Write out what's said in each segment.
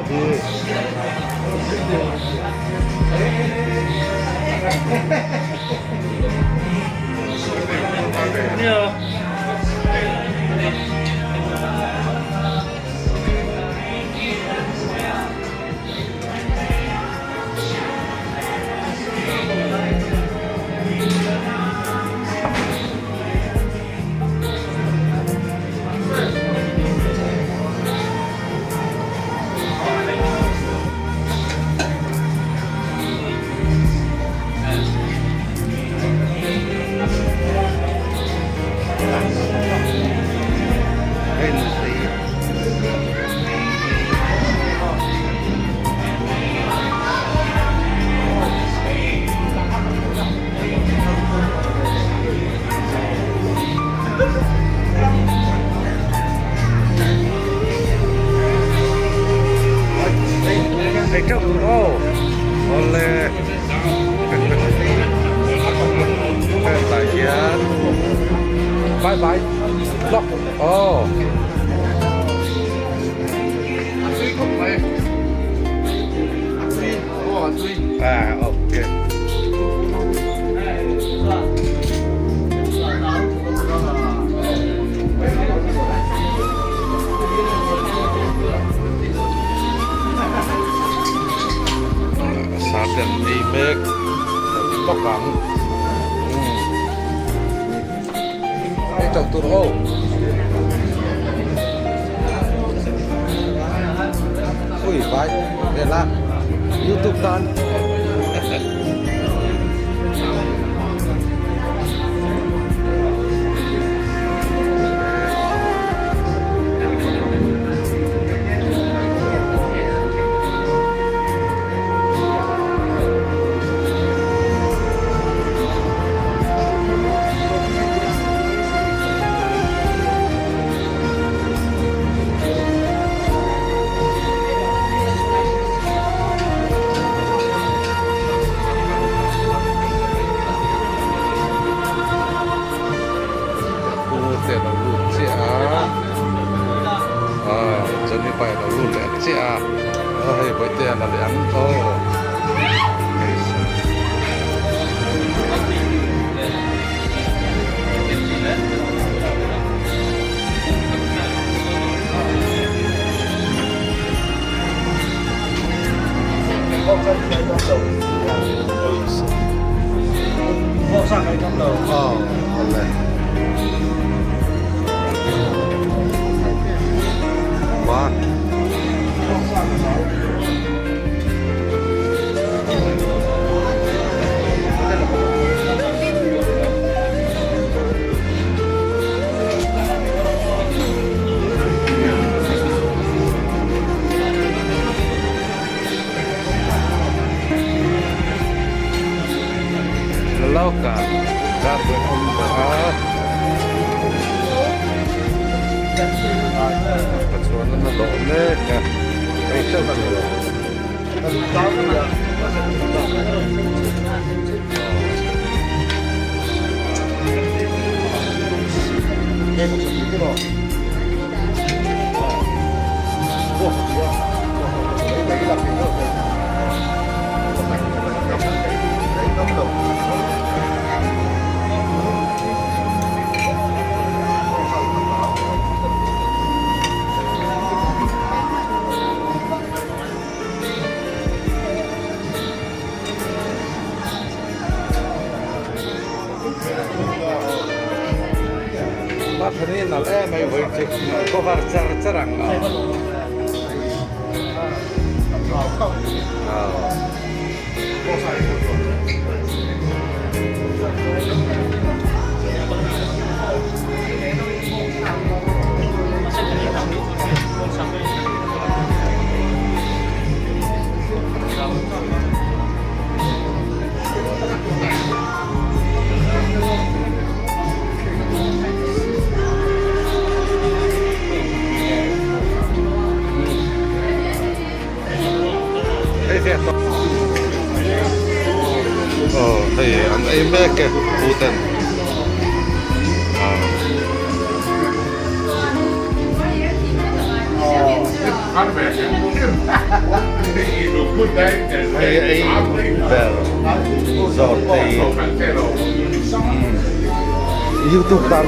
Hi. Hei nutei. Hei teuh tur aw. Awle. Hetlai hian bye bye lawk aw. À ok. Sa te an ei mek tawk ang. Ei tawk tur aw. Ui vai để la YouTube tan. Pu te lo lut chiah a ah Johnny pa lo lut leh chiah a hei Bawihtea la leh ang aw. Lawkah garden awm bawk a pachuan an la dawh mek a hei teuh tur Mathani nalh em mai vawi chu cover char char ang a. Aw hei an ei mek e pu ten Hei ei ber zawrtei youtube tan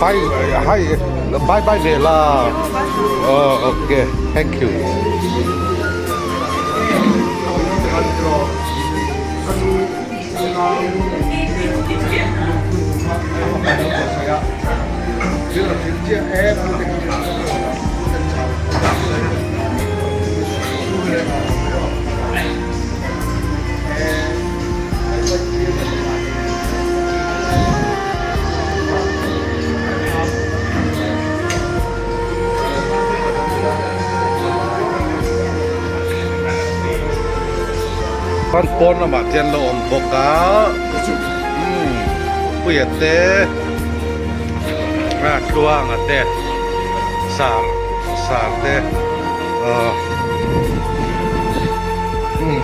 fai hai bye bye ve la aw ok thank you. Chuan pawn lamah te an lo awm bawk a umm puia te a tluanga te sar sar te aw umm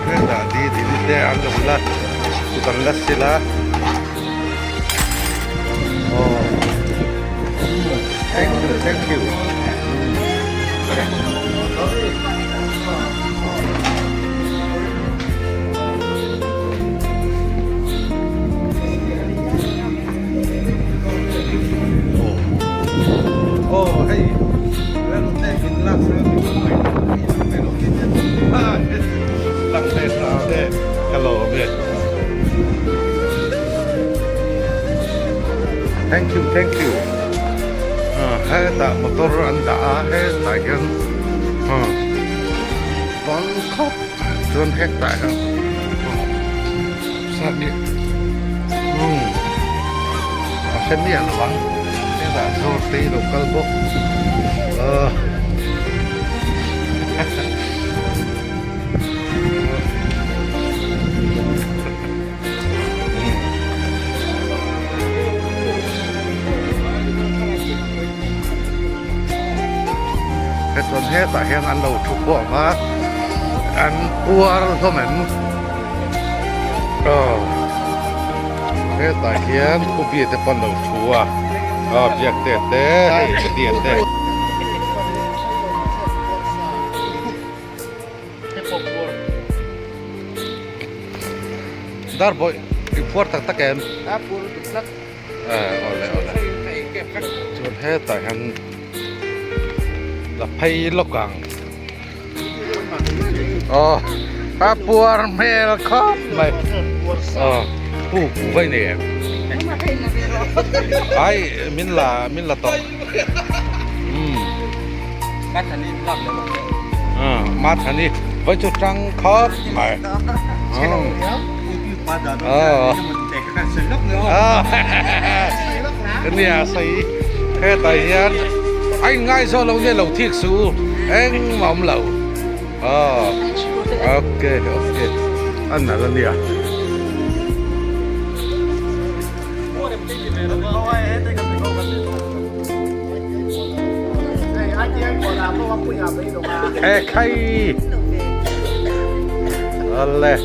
hetah di din te an lo la kut an la sil a aw thank you thank you aw hei Thank you thank you hetah motor an dah a hetah hian bang khawp chuan hetah hian a hre miah lo ang hetah zawr te hi lo kal bawk ahh. Chuan hetah hian an lo thu khawm a an puar hlawm em aw hetah hian khawbia te pawh an lo thu a aw biak te te hei khawbia te. Dar bawih i phuar tak tak em? A phuar lutuk tlat. Eh awle awle. Chuan hetah hian la phei lawk ang. Aw a puar hmel khawp mai. Aw pu pu vai nei em? Ai min la min la tawh. Umm. Mathani vai chu tang khawp mai. Nia sei hetah hian a in ngaihzawn lo nge lo thik suh u engmah awm lo aw ok ok a nalh a nia. Ekhai ale.